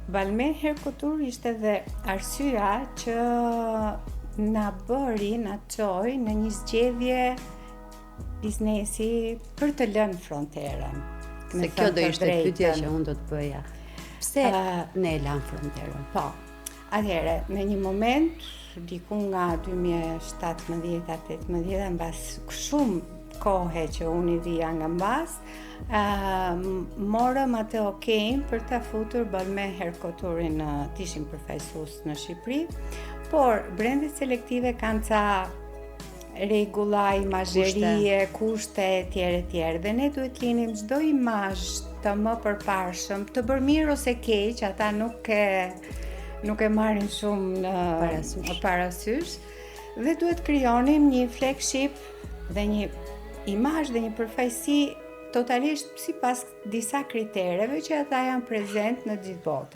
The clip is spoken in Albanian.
Balmain Hair Couture ishte dhe arsyeja që na bëri, na çoi në një zgjedhje biznesi për të lënë Fronterën. Se kjo do ishte pyetja që unë do të bëja. Pse ne e lamë Fronterën? Po. Atëherë, në një moment, diku nga 2017-18, mbas shumë kohe që unë i vija nga mbas, morëm atë okay për ta futur Balmain Hair Couture-in në të ishim përfaqësues në Shqipëri, por brendet selektive kanë ca rregulla, imazherie, kushte e tjerë e tjerë. Dhe ne duhet të linim çdo imazh të më përparshëm, të bërë mirë ose keq, ata nuk e marrin shumë në parasysh. Parasysh. Dhe duhet krijonim një flagship dhe një imazh dhe një përfaqësi totalisht sipas disa kritereve që ata janë prezent në gjithë botën.